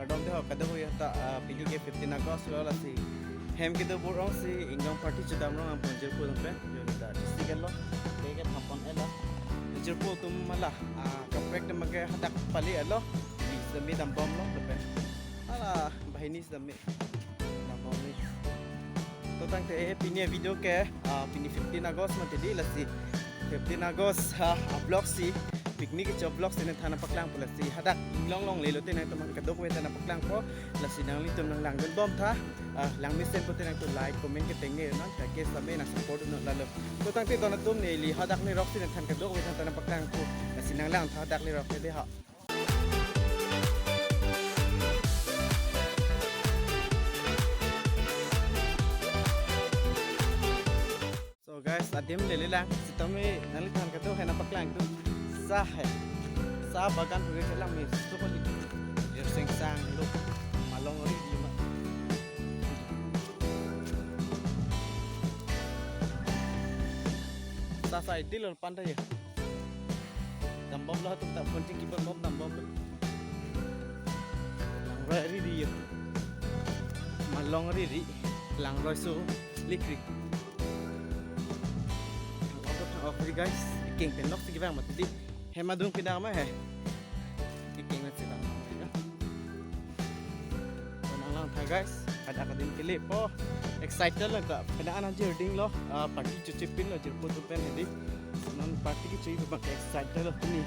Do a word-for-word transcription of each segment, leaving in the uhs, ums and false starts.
Dong de ho kadokave ta, ah, pini ke fifteen August lo, lasi hem kedo bor-ong si inglong party chodam rong ampon jirpo dong pen. Yo ta district lo. Ke ke thapon elo. Jirpo atum mala, ah, kaprek dem ke hadak pali elo. Ni semi dambom lo dong pen. Ala bahini semi dambom ni. To tangte pini video ke, ah, pini fifteen August mati di, lasi fifteen August, ah, a-vlog si, picnic kecho vlog si nangthan nangpaklangpo, lasi hadak inglong longle lote nangtum kadokave ta nangpaklangpo, lasi nanglitum nanglangdun bomtha, ah, langmesen pote nangtum like, comment keteng ne nang, kake same nang support non lalo. To tangte don atum neli hadak nerok si nangthan kadokave nangthan nangpaklangpo, lasi nanglangtha hadak nerok ke de ha. So guys, adim lele lang, sitame nangliphan kado hai nangpaklangdun. Sa hai. Sa bagan hu ke lang me suko li. Lir seng sang lo. Malong ri di ma. Sa sa idil lo panda ye. Dambom lo atum ta phone chingki bom dambom lo. Langroi riri yo. Malong riri. Langroi so likri. Thang off, thang off ri guys. Ikeng pen nok si kevang mati di. Hem adung pinang ma he. Ikeng na si bang. Nanglangtha guys, hadak adim kelepo. Excited lo ta. Pada anan jirding lo, ah, party chochipin lo jirpo atum pen hedi. Non party kecho abang ke excited lo pini.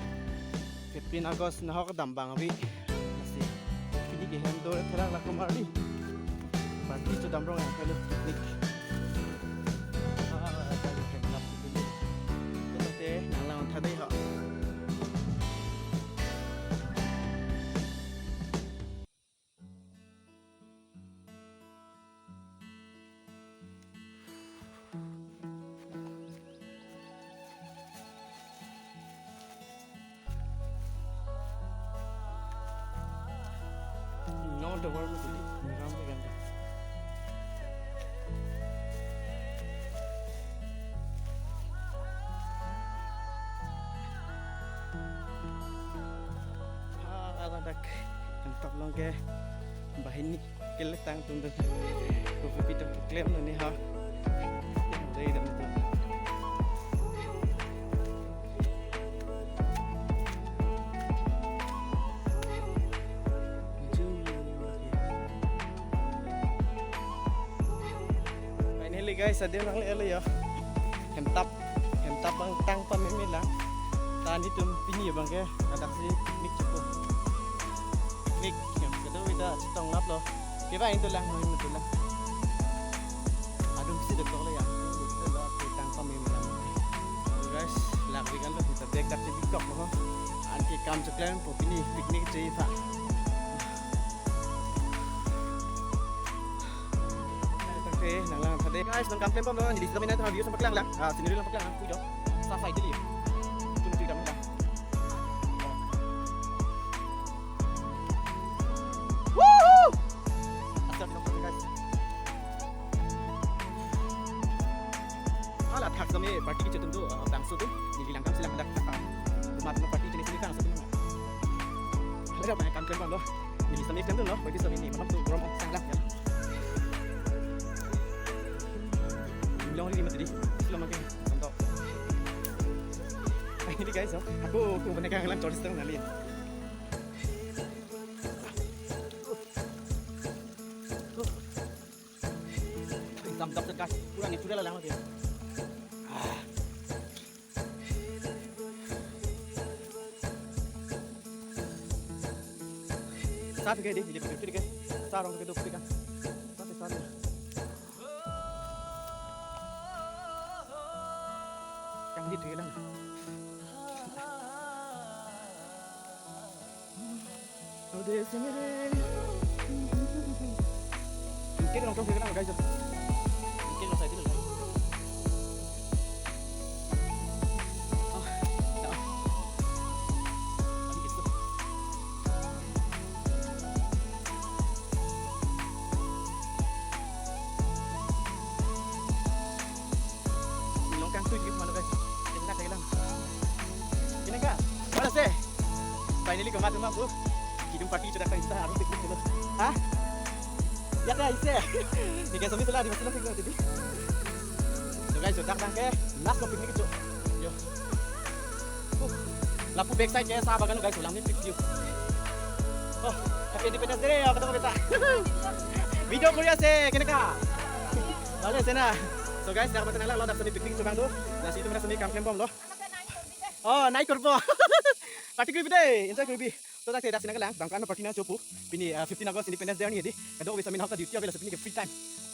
Fifteen August nahok dambang abi. Lasi pini ke hem do therak laku marli. Party chodam rong yang kalo picnic. Ah, kali hem lap picnic. To tangte nanglangtha dei ho. No, the world is big. Ram ke ganda. Ah, ada dak. Yang top long ke bahini. Keletang tum tum. Kopi pitu klem lo ni ha. Dei dam tum. Finally guys, adim nangle lo yo. Hemtap, hemtap abang tang pameme lang. Ta nelitum pini abang ke, hadak si picnic chopo. Picnic, yang kedua kita chetong lap lo. Kevang itu lang, main itu lang. Aduh, si detok lo ya. Itu lo, itu tang pameme lang. Guys, lak ri kan lo, kita dek dak si TikTok lo. Anke kam choklempo pini picnic choi tha. Okay, nanglangtha dei. Guys, nang kam klem bom lo, jadi sitame nangtum video nangpaklang lang. Ah, scenery nangpaklang lang, pujo. Sa sa idil yo. Tum tum dam lang. Woohoo! Asal dong guys. Ala thak kami party kecho atum tu, ah, bangso tu, neli langdam si lang dak. Ah, mat no party jenis ini bangso tu. Hala kam kam klem bom lo. Neli sitame klem dunlo, bagi sitame ni, malam tu grom sang lang ya. Long ni mati di, long makin, contoh. Ini guys, oh, aku, aku pernah kan lang chori setengah nali. Tam tak tegas, kurang itu dah lang dia. Ah. Sa phike di, di phike di. Sa rong phike do phike. Sa phike, sa phike. Yang di phike lang. Ode sini deh. Mungkin nongkrong sini kan, guys. Mungkin nongkrong sini, guys. Oh, ya. Kami gitu. Nongkrong tuh gitu, mana, guys? Kita kayak lang. Ini kak, mana sih? Finally, kemarin mah, Bu. Hidung Party chodak ta insta aru picnic kilo. Ha? Ya ta ise. Ni ke sobi sela di masih nanti nanti. So guys, chodak tangke last ko picnic cho. Yo. Uh, lapu backside ke sa bagan guys, ulang ni pic view. Oh, happy Independence Day ya, kata kita. Video Korea se, keneka. Bale sena. So guys, dak mata nanglang lo, dak seni picnic chobang do. Lasi itum seni kam klembom lo. Oh, nai korbo. Party koribi dei, enjoy koribi. So dak se dak si nanglang, bang kan party nangchopo. Pini, ah, fifteen August Independence Day arni dei. Kadokave sami nahok ta duty ave, lasi pini ke free time.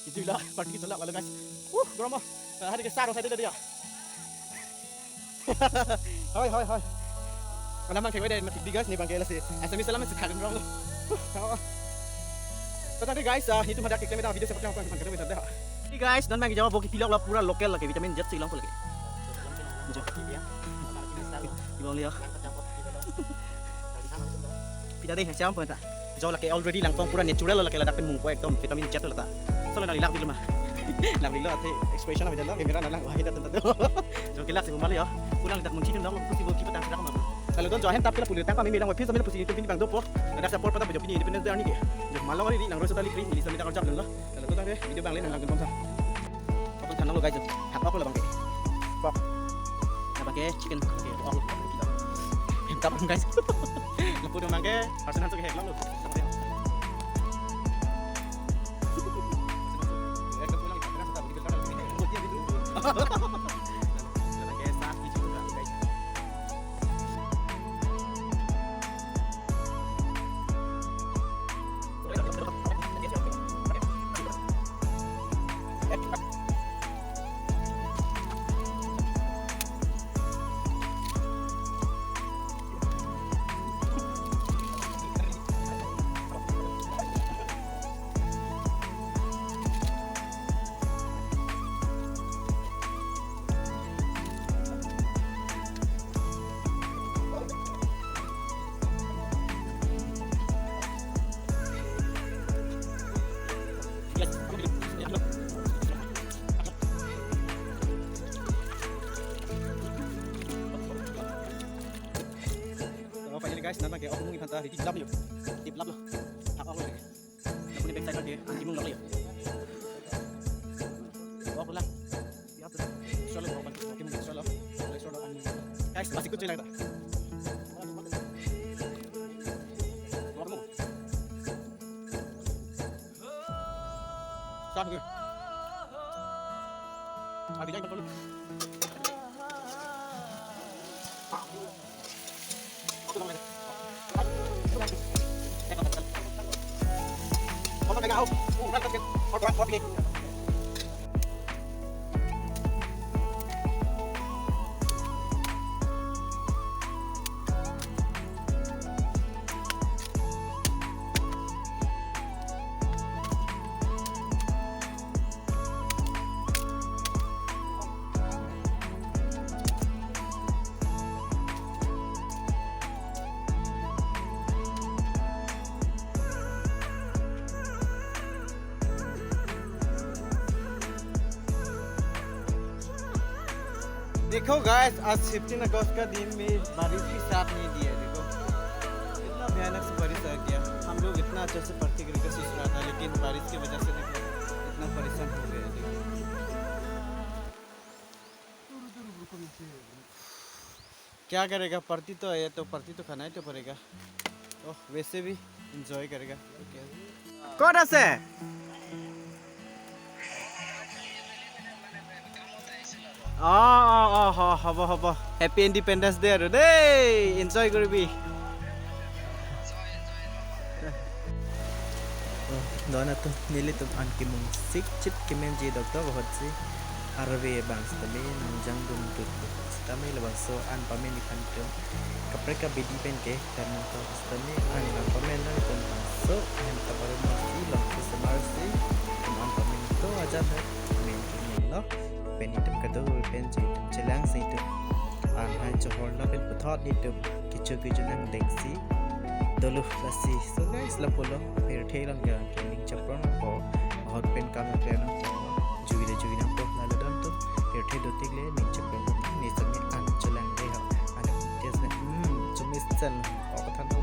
Itu la party kechola wala guys. Uh, gorom mo. Ah, hari ke sar osai dei dia. Hoi, hoi, hoi. Mana bang kewai dei mati di guys, ni bang ke lasi. Assamese salam si kagum rong. Uh, oh. So tadi guys, ah, itum hadak keklem video seperti apa bang kata. Hey guys, non bang jawa boki pilok la pura local lagi, vitamin Z si long lagi. Jo. Ibang liya. Pita dei, siam po ta. Jo lake already langpong pura natural lake ladak pen mungko ekdom vitamin Z lata. So la nang ilak bilo ma. Lang bilo ate expression abidalo camera na lang wahida tenta tu. Jo ke lak si bumali ya. Pulang dak munchi dong pusi bo kipa tang dak ma. Kalau don jo ahem tap kila pulu tang kami milang wapin sambil pusi itu bini bang dopo. Ada support pada bojo pini Independence Day arni ke. Jo malong ari di nang rosa tali kri, milis sambil tang jam lo. Kalau tu tang dei video bang le nang lang bang ta. Apun thanang lo guys, hak ok lo bang ke. Pork. Nah, bang ke chicken, bang ke pork. Hem kap guys. Lapu dong bang ke, harus nanti hek lo. So, finally guys, nana ke ok mung iphan ta ready lap yo. Tip lap lo. Hak ok lo. Apuni backside ke anti mung lap yo. Ok lang. Ya tu. Solo ko kan ke mung solo. Solo anti mung. Guys, masih kucing lagi ta. Sab ke. Abi jai betul. देखो गाइस, आज फिफ्टीन अगस्त का दिन में बारिश भी साथ नहीं दिया। देखो, इतना भयानक से बारिश आ गया। हम लोग इतना अच्छा से पार्टी करके सोच रहा था, लेकिन बारिश की वजह से, देखो, इतना परेशान हो गया। देखो, क्या करेगा, पार्टी तो है, तो पार्टी तो खाना ही तो पड़ेगा। ओह, वैसे भी एंजॉय करेगा। ओके। ক'ত আছে? অ, অ, অ, হ-, হ'ব, হ'ব। Happy Independence Day আৰু দেই। এনজয় কৰিবি। Oh, don atum, nelitum an kemung sik chip kemenji dokdok ahutsi arve abang sitame nangjangdun tutu. Sitame labangso an pamen iphan tum kaprek abidi pen ke termang to sitame an nangpamen nangtum bangso ahem kaparim si longsi semarsi tum an pamen to ajat hai men kemen lo. Pen itum kado pen je itum chelangsi itum an hai chohor lo pen puthot itum kecho kecho nangdengsi dolo lasi. So guys, lapulo pirthe along ke ning chaprong po, ahut pen kam nangpo, jui le jui nangpo, lalo don atum pirthe dotik le ning chaprong ni sami an chelang de ha. An tes ne, hmm, chumis chan, o kathan to